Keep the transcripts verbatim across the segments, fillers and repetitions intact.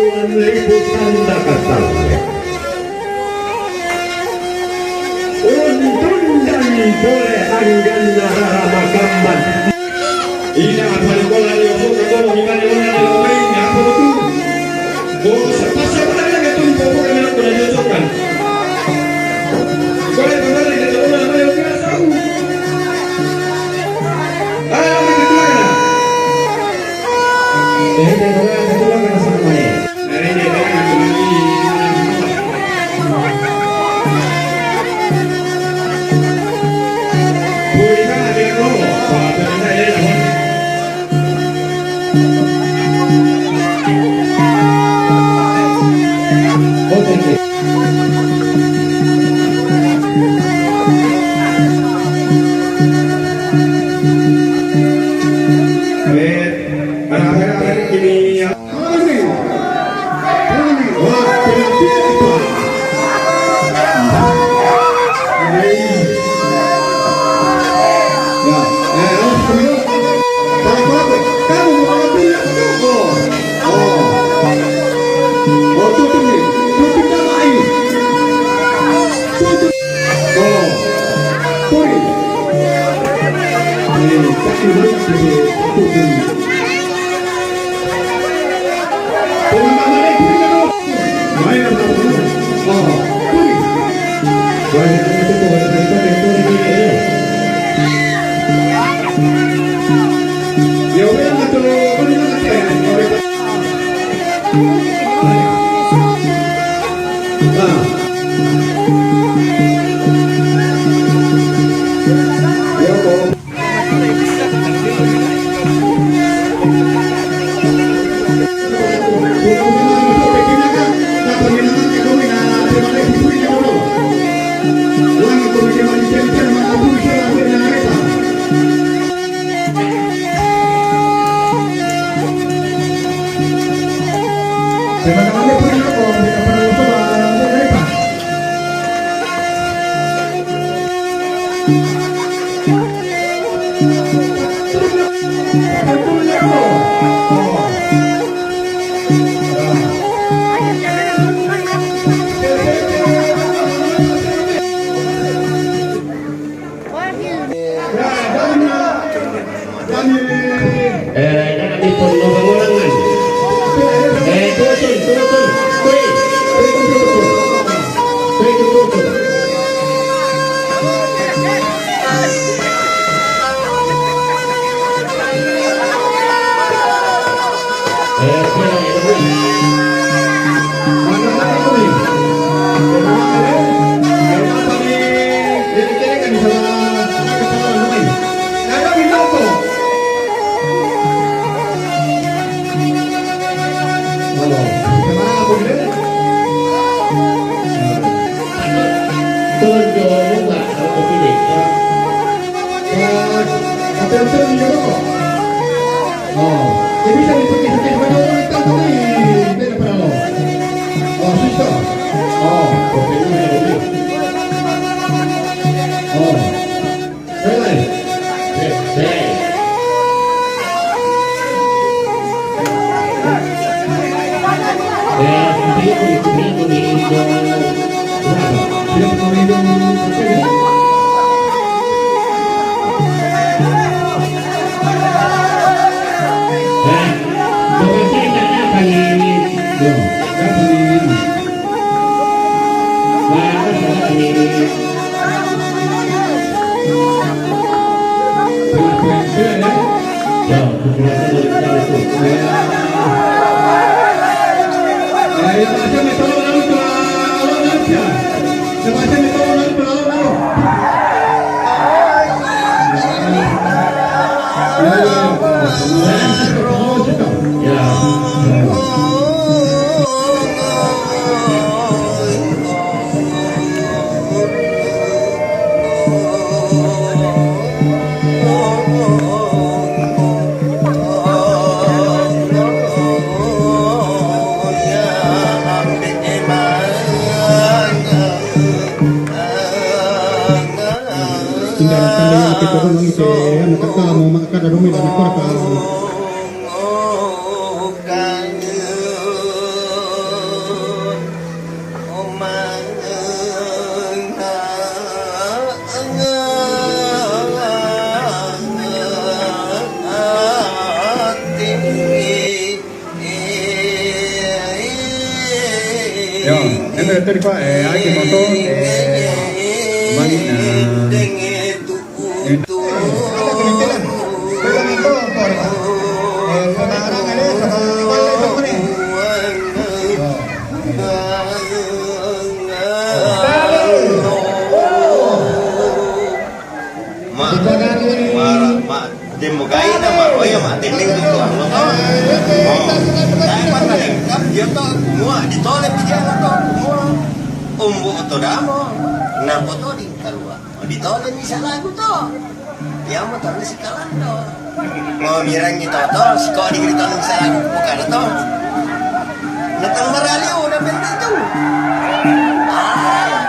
Liputan Dakatan. Untun dan boleh angganna rara makamban. Ina apa di bola di opo ka bola di mana mana di opo ini apa betul? Bos, pas apa ada yang betul di opo yang aku dah cocokkan. Boleh kembali ke bola mana yang kita tahu. Ayo, kita keluar. Eh, kita keluar, kita keluar, kita sama ya. Eh, jangan dipun, no, pengulangan. Eh, tuntun, tuntun. Kui, kui, tuntun. Kui, tuntun. Eh, kui, tuntun. Di qua, eh, anche molto, eh, ma, eh, eh, Ma, ma, ma, demo gai na ma, oh ya, ma, tending tu tu, ano to? Oh, tai pa na lengkap dia to, mua, ditole pi dia to, mua. Umbu to damo, na po to di kalua. Oh, ditole mi salagu to. Dia mo to si kalando. Mo mirang ni to to, si ko di grito ni salagu, bukan to. Natang marali, oh, na bente tu. Ah.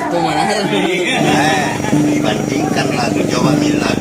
Itu mana? Eh, dibandingkan lagu Jawa Milan.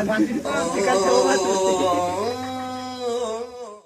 Mandi, mandi, kacau mata.